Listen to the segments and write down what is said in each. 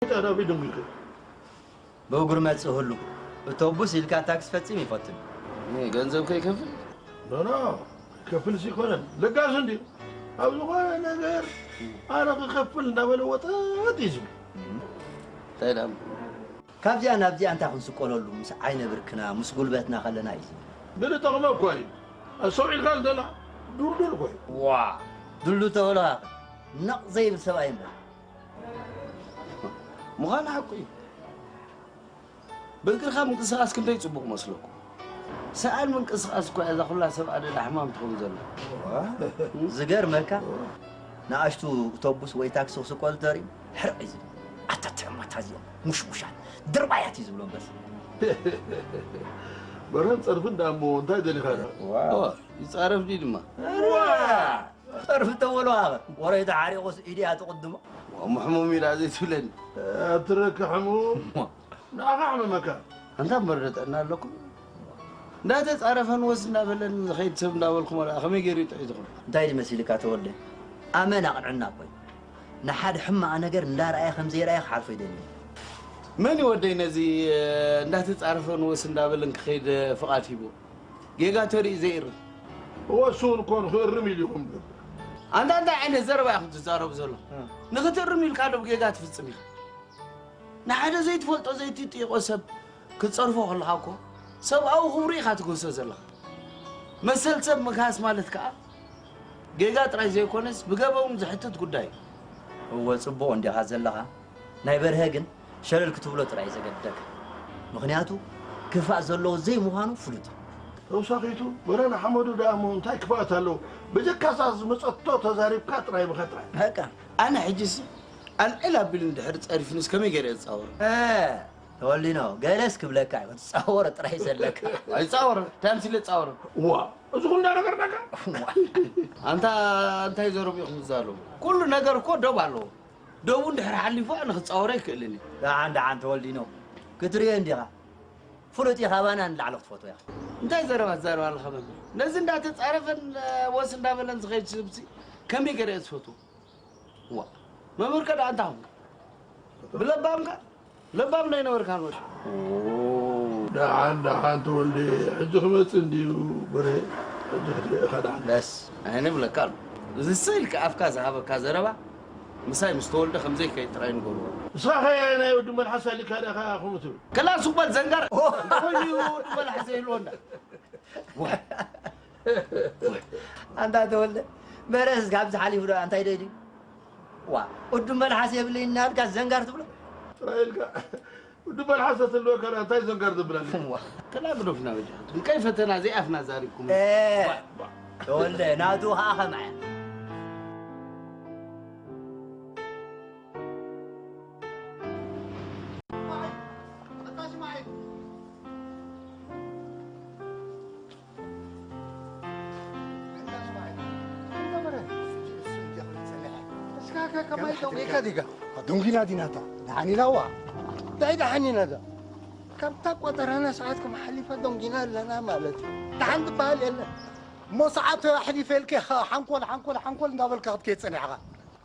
ጣዳዊ ድንጉ ይኸ ብእግሩ መጽእ ህሉ። እቶቡስ ኢልካ ታክስ ፈጺም ይፈትን። ገንዘብ ከይከፍል ኖኖ ከፍል ሲኮነን ለጋስ እንዲ ኣብ ዝኾነ ነገር ኣነ ክከፍል እንዳበለ ወጠጥ ይዝም እንታይ ዳም ካብዚኣ ናብዚኣ እንታይ ክንስቆለሉ ምስ ዓይነ ብርክና ምስ ጉልበትና ከለና እዩ። ግን ጠቕመ እኮ እዩ ኣስተውዒልካ እንተላ ዱልዱል እኮ እዩ ዋ ድሉ ተበልኻ ነቕ ዘይብል ሰብኣይ እምበር ምዃን ሓቁ እዩ። ብእግርኻ ምንቅስቓስ ክንደይ ጽቡቕ መስለኩም። ሰኣን ምንቅስቓስ እኳ እዛ ኩላ ሰብ ኣደዳ ሕማም ትኸውን ዘላ። ዝገርመካ ንኣሽቱ ኣውቶቡስ ወይ ታክሲ ክስቆሉ ተሪኡ ሕርቕ እዩ ዝብል። ኣታ ትሕማታ እዚኦም ሙሽሙሻት ድርባያት እዩ ዝብሎም በስ በረን ጸርፊ እንዳሞ እንታይ ደሊኻ ይጻረፍ ድዩ ድማ ጸርፊ ተበሎ ኣኸ ወረይታ ሓሪቑስ ኢድያ ትቕድሞ ምሕሙም ኢዳ ዘይትብለኒ ኣትረክሕሙ ንዓኻ ሕመመካ ኣንታ እምበር ጥዕና ኣለኩም እንዳተጻረፈን ወስ እናበለን ዝኸይድ ሰብ እንዳበልኩም ወላ ከመይ ገይሩ ይጥዒ ዝኹም እንታይ ድመሲልካ ተወልደ ኣመን ኣቕንዕና እኮ እዩ ንሓደ ሕማቕ ነገር እንዳረኣየ ከም ዘይረኣየ ክሓልፎ ይደሊ መን ይወደይ ነዚ እንዳተጻረፈን ወስ እንዳበለን ክኸይድ ፍቓድ ሂቡ ጌጋ ተርኢ ዘይእርም እወ እሱ እውን እኮ ንክእርም ኢሉ ይኹም ዝብል ኣንታ እንታይ ዓይነት ዘረባ ኢኹም ትዛረቡ ዘሎ ንክትእርም ኢልካ ዶ ጌጋ ትፍጽም ኢኻ ንሓደ ዘይትፈልጦ ዘይትጥይቆ ሰብ ክትጸርፎ ከለኻ እኮ ሰብኣዊ ክብሩ ኢኻ ትግህሶ ዘለኻ መሰል ሰብ ምክሃስ ማለት ከኣ ጌጋ ጥራይ ዘይኮነስ ብገበውን ዝሕትት ጉዳይ እዩ እወ ጽቡቕ እንዲኻ ዘለኻ ናይ በርሀ ግን ሸለል ክትብሎ ጥራይ ዘገድደካ ምኽንያቱ ክፋእ ዘለዎ ዘይምዃኑ ፍሉጥ እዩ ተውሳኺቱ በረን ሓመዱ ደኣ እሞ እንታይ ክፍኣት ኣለዎ ብጀካሳ ዝመጸቶ ተዛሪብካ ጥራይ ብኻ ጥራይ በቃ ኣነ ሕጂሲ ኣልዕል ኣቢሉ እንድሕር ጸሪፉንስ ከመይ ገይረ እጻወሮ ተወሊኖ ገለስ ክብለካ እዩ ክትጻወሮ ጥራይ ዘለካ ኣይጻወሮ ታምሲለ ጻወሮ እዋ እዚ ኩንዳ ነገር ነካ ኣንታ እንታይ ዘረቡ ኢኹም ትዛረቡ ኩሉ ነገር እኮ ዶብ ኣለዎ ዶቡ እንድሕር ሓሊፉ ኣነ ክጻወሮ ኣይክእልን እዩ ደሓን ደሓን ተወልዲኖ ክትርእዮ እንዲኻ ፍሉጥ እዩ ካባና ንላዕሊ ክትፈትዎ ኢኻ እንታይ ዘረባ ትዛረብ ኣለኻ መምህር ነዚ እንዳተጻረፈን ወስ እንዳበለን ዝኸይድ ስብሲ ከመይ ገይረ እየ ዝፈትዎ ዋ መምህር ከ ደኣ እንታይ ኾንካ ብለባምካ ለባም ናይ ነበርካ ንወሽ ደሓን ደሓን ተወልደ ሕጂ ክመጽእ እንድዩ በረ ሕጂ ክትርእኻ ደሓን ደስ ኣነ ብለካ ኣሎ እዚ ስኢልካ ኣፍካ ዝሃበካ ዘረባ ምሳይ ምስ ተወልደ ከምዘይ ከይ ጥራይ ንገርዎ ንስኻ ኸ ናይ ወዲ መልሓስ ኣሊካ ዲኻ ከምኡ ትብል ከላስ በል ዘንጋር እንታይ ኮይኑ ወዲ መልሓስ ይህልወና ኣንታ ተወልደ መረስ ካብዚ ሓሊፉ ዶ እንታይ ደይ ድዩ ዋ ቅዱም መልሓስ የብለይ እናልካ ዘንጋር ትብሎ ጥራይ ኢልካ ውድብ መልሓስ ተትህልወካ እንታይ ዘንጋር ዘብላኒ ከላ ግደፉና በጃኹም ከይፈተና ዘይኣፍና ዛሪብኩም ተወልደ ናቱ ከዓ ከምዓያ ደንጊና ዲናታ ደሓኒናዋ እንታይ ደሓኒናታ ካብታ ቆጠራና ሰዓት ከም ሓሊፋ ደንጊና ኣለና ማለት እዩ ደሓን ዝበሃል የለን እሞ ሰዓት ኣሕሊፈልኪ ሓንኮል ሓንኮል ሓንኮል እንዳበልካ ክትከይ ፀኒሕኻ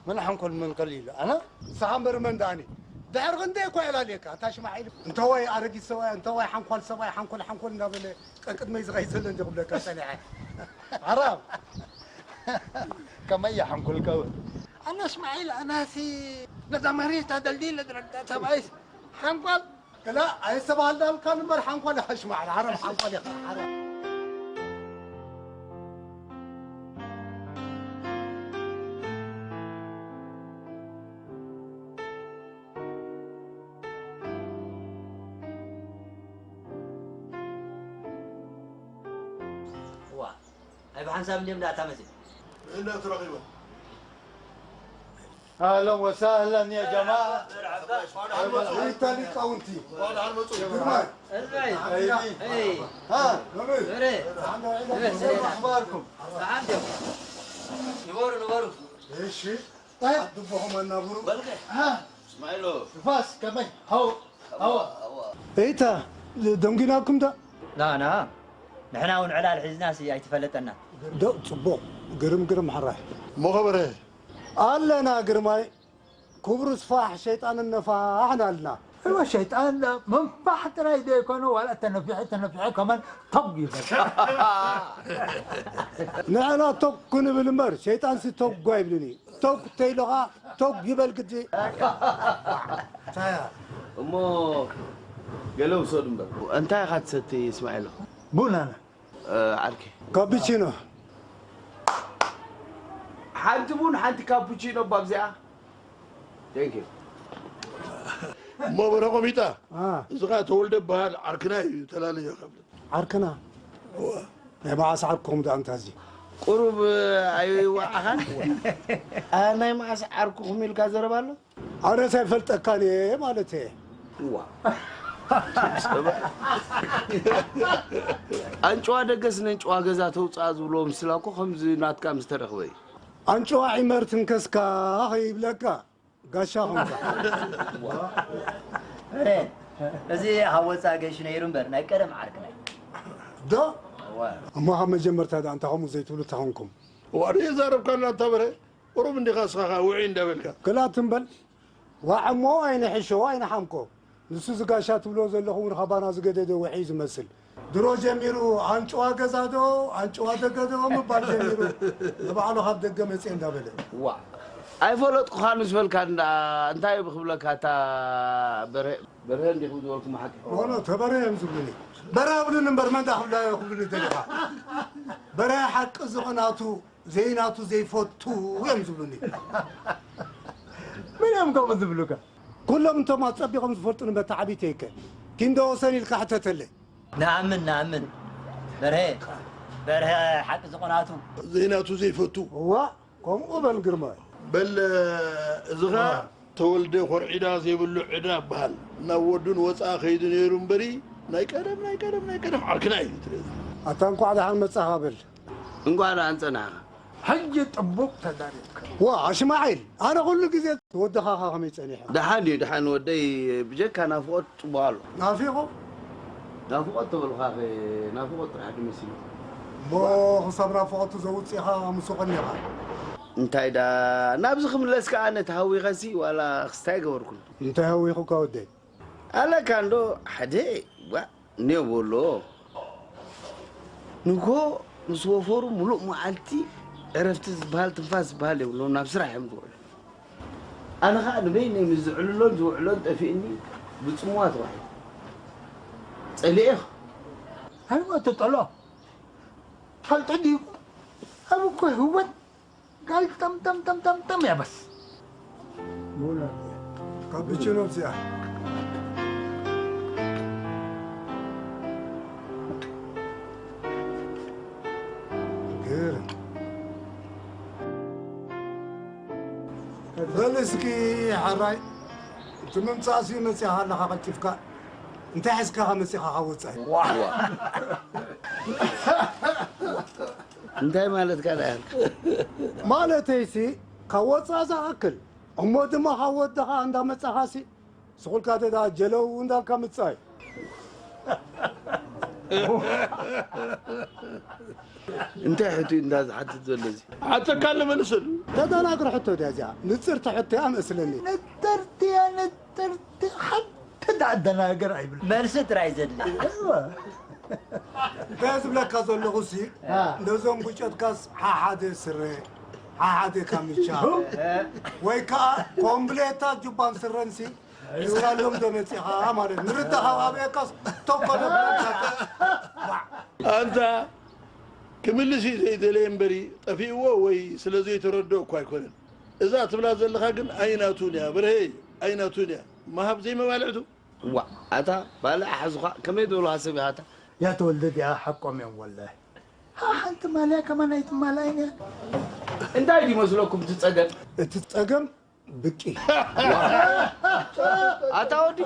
መን ሓንኮል መንቀል ኢሉ ኣነ ንስኻ እምበር መን ደኣኒ ድሕር ክንደይ እኳ የላልየካ ኣታ ሽማዒል እንተዋይ ኣረጊት ሰብኣይ እንተዋይ ሓንኳል ሰብኣይ ሓንኮል ሓንኮል እንዳበለ ቀቅድመይ ዝኸይ ዘሎ እንዲ ክብለካ ጸኒሐ ሓራም ከመይ ሓንኮል ከው ኣነ እስማዒል ኣናሲ ነዛ መሬት ኣደልዲለ ዝረዳ ሰብኣይስ ሓንኳል ክላ ኣይስተባሃልናልካን እምበር ሓንኳል ኢኻ ሽማዕል ሓረም ሓንኳል ኢኻ ሓረም ዋ ኣይ ብሓንሳብ እንዲም ዳኣ ታመሲ ንእና ተረኺበ اهلا وسهلا يا جماعه انت اللي كونتي ዋላ ኣልመጹ ግርማይ እዝራይ ايدي እይ ها እረ كيف اخباركم ሰዓም ጀም ንበሩ ንበሩ እሺ طيب ድቦኹም ኣናብሩ ها እስማዒሎ فاس كمان هو هو እይታ ደንጊናኩም ዶ ና ና ንሕና እውን ዕላል ሒዝናሲ ኣይትፈለጠና ዶ ጽቡቕ ግርም ግርም ሕራይ ሞኸበረ ኣለና ግርማይ ክብሩ ስፋሕ ሸይጣን ነፋሕ ናልና። እወ፣ ሸይጣን ምንፋሕ ጥራይ ዘይኮነ፣ ዋላ ተነፊሑ ተነፊሑ ከማን ተጉ ይብል። ንሕና ቶግ ክንብል እምበር፣ ሸይጣንሲ ቶግ ኣይብልን እዩ። ቶግ ተይልኻ ቶግ ይበል ግዲ። እሞ ገለ ውሰድ እምበር። እንታይ ኢኻ ትሰቲ እስማዒሎ? ቡን ኣነ። እ፣ ዓርኪ። ካፒቺኖ። ሓንቲ ቡን፣ ሓንቲ ካፑቺኖ እባ ኣብዚኣ። Thank you። እሞ በረኾ ሚጣ፣ አ። እዚ ኸኣ ተወልደ በሃል ዓርክና እዩ፣ ተላለዮ ካብ። ዓርክና? እዋ። ናይ መዓስ ዓርክኹም ደኣ እንታ እዚ? ቁሩብ ኣይወዓኻን? አ፣ ናይ መዓስ ዓርክኹም ኢልካ ዘረባ ኣሎ? ኣነስ ኣይፈልጠካን እየ ማለት እየ። እዋ። ኣንጭዋ ደገስ ነንጭዋ ገዛ ተውፅኣ ዝብልዎ ምስላ እኮ ከምዚ ናትካ ምስ ተረኽበ እዩ። ኣንጭዋ ዒመር ትንከስካ ከይብለካ ጋሻ ኾንካ። እረ፣ እዚ ካብ ወፃእ ገይሹ ነይሩ እምበር ናይ ቀደም ዓርክና እዩ። ዶ? እዋ። እሞ ካብ መጀመርታ ደኣ እንታይ ከምኡ ዘይትብሉ ተኾንኩም? ዋሪ የዛረብካና እንታ በረ? ቁሩብ እንዲኻ እስኻ ኸኣ ውዒ እንዳበልካ። ክላ ትም በል። ዋዕ እሞ ኣይንሕሾ ኣይንሓምቆ። ንሱ እዚ ጋሻ ትብሎ ዘለኹም እውን ካባና ዝገደደ ውዒ እዩ ዝመስል። ድሮ ጀሚሩ ኣንጭዋ ገዛ ዶ፣ ኣንጭዋ ደገ ዶ ምባል ጀሚሩ። ንባዕሉ ካብ ደገ መጽኤ እንዳበለ። ዋ። ኣይፈለጥኩኻን ምስ በልካ እንዳ፣ እንታይ ክብለካ እታ በርሀ፣ በርሀ እንዲኹም ዝበልኩም ሓቂ። ኖ፣ ኖ፣ ተበርሀ እዮም ዝብሉኒ። በርሀ ብሉኒ እምበር መን ዳ ክብላ ክብሉኒ ደሊኻ? በርሀ ሓቂ ዝቕናቱ ዘይናቱ ዘይፈቱ እዮም ዝብሉኒ። መን እዮም ከምኡ ዝብሉካ? ኩሎም እቶም ኣጸቢቖም ዝፈልጡኒ በታ ዓቢተይከ ኪንዶ ወሰን ኢልካ ሕተተለይ። ንኣምን፣ ንኣምን። በርሀ፣ በርሀ ሓቂ ዝቕናቱ። ዘይናቱ ዘይፈቱ። እዋ፣ ከምኡ በል ግርማይ። በል፣ እዚ ኸኣ እዋ። ተወልደ ኮርዒዳ ዘይብሉ ዕዳ እበሃል። ናብ ወዱን ወጻኢ ከይዱ ነይሩ እምበሪ፣ ናይ ቀደም፣ ናይ ቀደም፣ ናይ ቀደም ዓርክና እዩ። ኣታ እንኳዕ ደሓን መጻኻ በል። እንኳዕ ደሓን ጸናሕካ። ሕጂ ጥቡቕ ተዛሪብካ። ዋ፣ ኣሽማዒል፣ ኣነ ኩሉ ግዜ ወድኻ ከመይ ጸኒሑ? ደሓን እዩ፣ ደሓን ወደይ፣ ብጀካ ናፍቖት ጽቡቕ ኣሎ። ናፊቑ? ናፍቖት ተበልኻኸ፣ ናፍቖት ጥራሕ ድዩ መሲሉ? እሞ ክሳብ ናፍቖቱ ዘውጽእኻ ምስኡ ቀኒኻ? እንታይ ዳ፣ ናብዚ ክምለስ ከኣ ነቲ ሃዊኸሲ ዋላ ክስታይ ገበርኩሉ። እንታይ ሃዊኹካ ወደይ? ኣለካ እንዶ ሓደ፣ ዋ፣ እኔው በሎ። ንግሆ ምስ ወፈሩ ምሉእ መዓልቲ ዕረፍቲ ዝበሃል ትንፋስ ዝበሃል የብሎም፣ ናብ ስራሕ እዮም ዝውዕሉ። ኣነ ኸኣ ንበይነይ ምስ ዝዕልሎን ዝውዕሎን ጠፊእኒ ብጽምዋ ተዋሒጠ። ጸሊኤ። ኣይዋ፣ ትጠልኦ። ትፈልጦ ዲኹም? ኣብ እኮ ህይወት ጋል ጠም ጠም ጠም ጠም ጠም እያ በስ። ካፕቺኖ እዚኣ። ግርም። በል እስኪ ሓራይ፣ እቲ ምምጻእሲ መጺኻ ኣለኻ ቀልጢፍካ። እንታይ ሒዝካ መጺኻ ካብ ወጻኢ? ዋ። እንታይ ማለትካ ደኣ? ማለተይሲ፣ ካብ ወጻኢ ዝኣክል፣ እሞ ድማ ካብ ወድኻ እንዳመጻኻሲ፣ ስኹልካ ተዳ ጀለው እንዳልካ ምጻይ። እንታይ ሕቶ እዩ እንዳ ዝሓትት ዘሎ እዚ? ሓተካ ኣለመልሰሉ። ተደናግር ሕቶ ድያ እዚኣ? ንጽርቲ ሕቶ እያ መስለኒ። ንጥርቲ እያ፣ ንጥርቲ። ሓንቲ ደኣ ኣደናግር ኣይብል። መልሲ ጥራይ ዘድሊ። እወ። እንታይ ዝብለካ ዘለኹ ሲ፣ አ። ነዞም ጉጨትካስ ሓሓደ ስረ፣ ሓሓደ ካምቻ፣ ወይ ከኣ ኮምብሌታ ጁባን ስረን ሲ፣ እስካሎም ዶ መጺኻ ማለት ንርዳኻ ኣብየካስ ቶኮ ነብለካ። ኣንታ ክምልስ እዩ ዘይደለየ እምበሪ፣ ጠፊእዎ ወይ ስለ ዘይተረድኦ እኳ ኣይኮነን። እዛ ትብላ ዘለኻ ግን ኣይናቱን እያ፣ በርሄ፣ ኣይናቱን እያ። መሃብ ዘይመባልዕቱ። ዋ፣ ኣታ ባልዕ ሓዙኻ ከመይ ዝበልኻ ሰብ ኢኻ ኣታ? ያ ተወልደ ዲኣ ሓቆም እዮም ወላሂ። ሓንቲ ማልያ ከማን ኣይትማልኣይን እያ። እንታይ ድዩ መስለኩም እቲ ጸገም? እቲ ጸገም ብቂ። ኣታ ወዲ።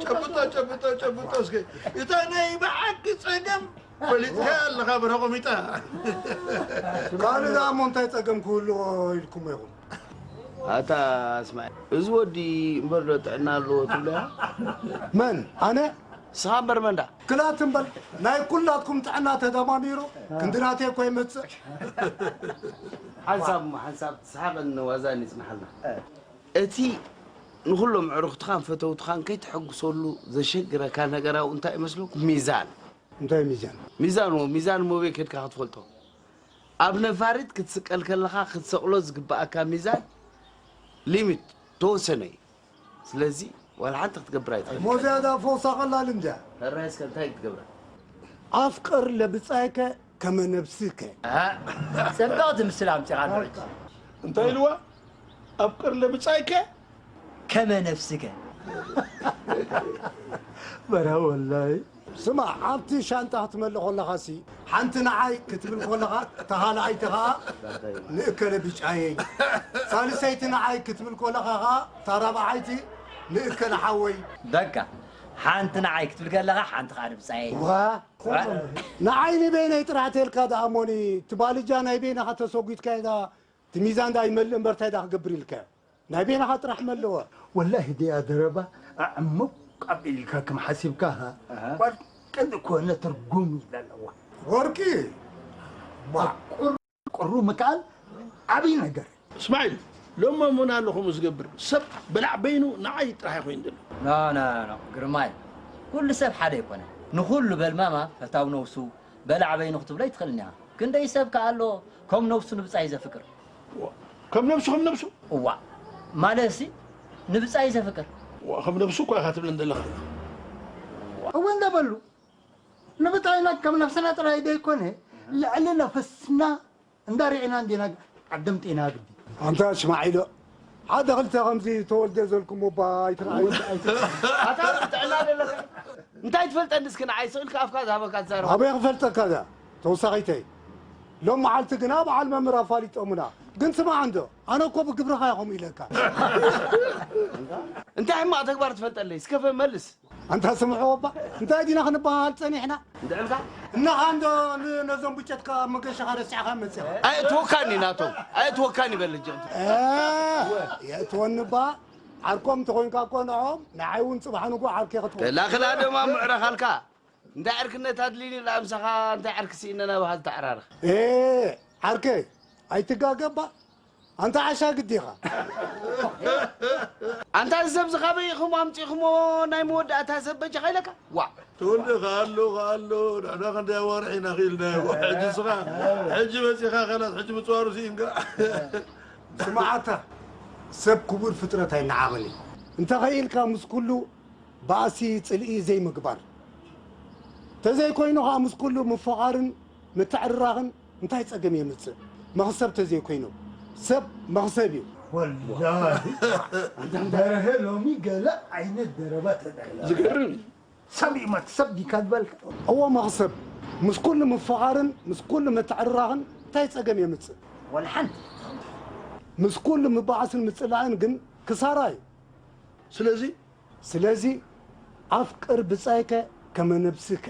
ጨብጦ፣ ጨብጦ፣ ጨብጦ እስከ። እታ ናይ ብሓቂ ጸገም ፈሊጥካ ኣለኻ ብርሃ ቆሚጣ። ካልእ ደኣ እሞ እንታይ ጸገም ክህልዎ ኢልኩሞ ኢኹም? ኣታ እስማዒል፣ እዚ ወዲ እምበር ዶ ጥዕና ኣለዎ ትብሎ ኢኻ? መን? ኣነ? ንስኻ እምበር መን ደኣ? ክላት እምበር ናይ ኩላትኩም ጥዕና ተደማሚሩ ክንዲ ናተይ እኮ ይመጽእ። ሓንሳብ እሞ ሓንሳብ ትስሓቕን ዋዛን ይጽንሓልና። እቲ ንኹሎም ኣዕሩኽትኻን ፈተውትኻን ከይተሐጉሰሉ ዘሸግረካ ነገር ኣብኡ እንታይ ይመስለኩም? ሚዛን። እንታይ ሚዛን? ሚዛን፣ ዎ፣ ሚዛን ሞቤ ከድካ ክትፈልጦ። ኣብ ነፋሪት ክትስቀል ከለኻ ክትሰቕሎ ዝግብኣካ ሚዛን ሊሚት ተወሰነ እዩ። ስለዚ ዋላ ሓንቲ ክትገብር ኣይትኽእል። ሞዝያ ዳ ፈውሳ ቀላል እንድያ። ሕራይ እስከ እንታይ ክትገብራ? ኣፍቅር ለብጻይከ ከመ ነብስከ። ኣሃ፣ ጽብቕቲ ምስላ ኣምጺኻ ኣሎ ሕጂ። እንታይ ኢልዋ? ኣፍቅር ለብጻይከ ከመ ነፍስከ። በራ ወላይ። ስማዕ፣ ኣብቲ ሻንጣ ክትመልእ ከለኻሲ፣ ሓንቲ ንዓይ ክትብል ከለኻ፣ እታ ካልኣይቲ ኸኣ ንእከለ ብጫየይ፣ ሳልሰይቲ ንዓይ ክትብል ከለኻ ኸኣ፣ እታ ራብዓይቲ ንእከለ ሓወይ። በቃ፣ ሓንቲ ንዓይ ክትብል ከለኻ፣ ሓንቲ ኸኣ ንብጻየይ። ዋ፣ ንዓይ ንበይነይ ጥራሕ ተልካ ደኣ እሞኒ፣ እቲ ባልጃ ናይ በይንኻ ተሰጒትካዮ ደኣ፣ እቲ ሚዛን ደኣ ይመልእ እምበር፣ እንታይ ደኣ ክገብር ኢልካዮ? ናይ ቤናኻ ጥራሕ መለወ። ወላሂ ድያ ደረባ ኣዕሙቕ ኣቢልካ ከም ሓሲብካ፣ ሃ? ኣሃ። ቋል ቅን ኮነ ትርጉም ይለለዋ። ወርቂ! ባ! ቁር-፣ ቁሩ ምክኣል ዓብዪ ነገር። እስማዒል፣ ሎሚ እሙን ኣሎ ከምኡ ዝገብር። ሰብ በላዕ በይኑ ንዓይ ጥራሕ ይኾይን ዘሎ። ኖ፣ ኖ፣ ኖ፣ ኖ፣ ግርማይ። ኩሉ ሰብ ሓደ ኣይኮነን። ንኹሉ በልማማ ፈታው ነብሱ፣ በላዕ በይኑ ክትብሎ ኣይትኽእልን ኢኻ። ክንደይ ሰብ ከኣ ኣሎ ከም ነብሱ ንብጻይ ዘፍቅር። ዋ፣ ከም ነብሱ፣ ከም ነብሱ? እዋ፣ ማለትሲ ንብጻይ ዘፍቅር። ዋ፣ ከም ነብሱ እኳ ኢኻ ትብለን ዘለኻ። እወ እንዳ በሉ፣ ንብጻይና ከም ነብስና ጥራይ ደይኮነ፣ ልዕሊ ነፍስና እንዳ ርኢና እንዲና ዓደም ጤና ግዲ። ኣንታ ሽማዒሎ፣ ሓደ ክልተ ከምዚ ተወልደ ዘልኩም እባ ኣይትረኣዩ። ኣታ ጥዕና ደለካ? እንታይ ትፈልጠኒ እስኪ ንዓይ ስቕ ኢልካ ኣፍካ ዝሃበካ ትዛረብ? ኣበይ ክፈልጠካ እዛ ተወሳኺተይ? ሎም መዓልቲ ግና በዓል መምህር ኣፋሊጦምና። ግን ስማዕ እንዶ፣ ኣነ እኮ ብግብርኻ ኢኹም ኢለካ። እንታይ ሕማቕ ተግባር ትፈልጠለይ? እስከ መልስ። ኣንታ ስምዕዎ እባ፣ እንታይ ዲና ክንበሃሃል ጸኒሕና? እንድዕልካ? እንኻ እንዶ ን-፣ ነዞም ብጨትካ ኣብ መገሻኻ ረሲዕኻ መጺኻ። ኣየእትወካን እዩ ናቶም። ኣየእትወካን ይበል ሕጂ። እ፣ የእትወኒ እባ። ዓርኮም እንተኾይንካ እኮ ንዕኦም፣ ንዓይ እውን ጽባሕ ንግሆ ዓርከይ ክትከውን። ተላኽላ ደማ ምዕረኻልካ። እንታይ ዕርክነት ኣድልዩኒ ኢላ ምሳኻ እንታይ ዕርኪ ስኢነ ናባኻ ዝተዓራርኽ? ኤ፣ ዓርከይ፣ ኣይትጋገ እባ። ኣንታ ዓሻ ግዲ ኢኻ። ኣንታ እዚ ሰብ እዚ ካበይ ኢኹም ኣምጺእኹሞ ናይ መወዳእታ ሰብ በጃኻ ኢለካ? ዋዕ። ተወልደ ከኣሎ፣ ከኣሎ፣ ንሕና ክንደይ ኣዋርሕ ኢና ክኢልናዮ። ሕጂ ንስኻ፣ ሕጂ መጺኻ፣ ከላስ፣ ሕጂ ምጽዋሩ ስኢንካ። ስማዓታ፣ ሰብ ክቡር ፍጥረት ኣይነዓቕን እዩ። እንተ ኸኢልካ ምስ ኩሉ ባእሲ፣ ጽልኢ ዘይምግባር። ተዘይኮይኑ ኸኣ ምስ ኩሉ ምፍቓርን ምትዕርራኽን እንታይ ጸገም የምጽእ? መኽሰብ ተዘይኮይኑ፣ ሰብ መኽሰብ እዩ። ወላሂ፣ በርሀ ሎሚ ገለ ዓይነት ደረባ ተደረበ። ዝገርም። ሰብ ይመት-፣ ሰብ ዲካ ዝበልካ? እዎ መኽሰብ፣ ምስ ኩሉ ምፍቓርን ምስ ኩሉ ምትዕርራኽን እንታይ ጸገም የምጽእ? ወላ ሓንቲ። ምስ ኩሉ ምባኣስን ምጽላእን ግን ክሳራ እዩ። ስለዚ ስለዚ ኣፍቅር ብጻይከ ከመ ነብስከ።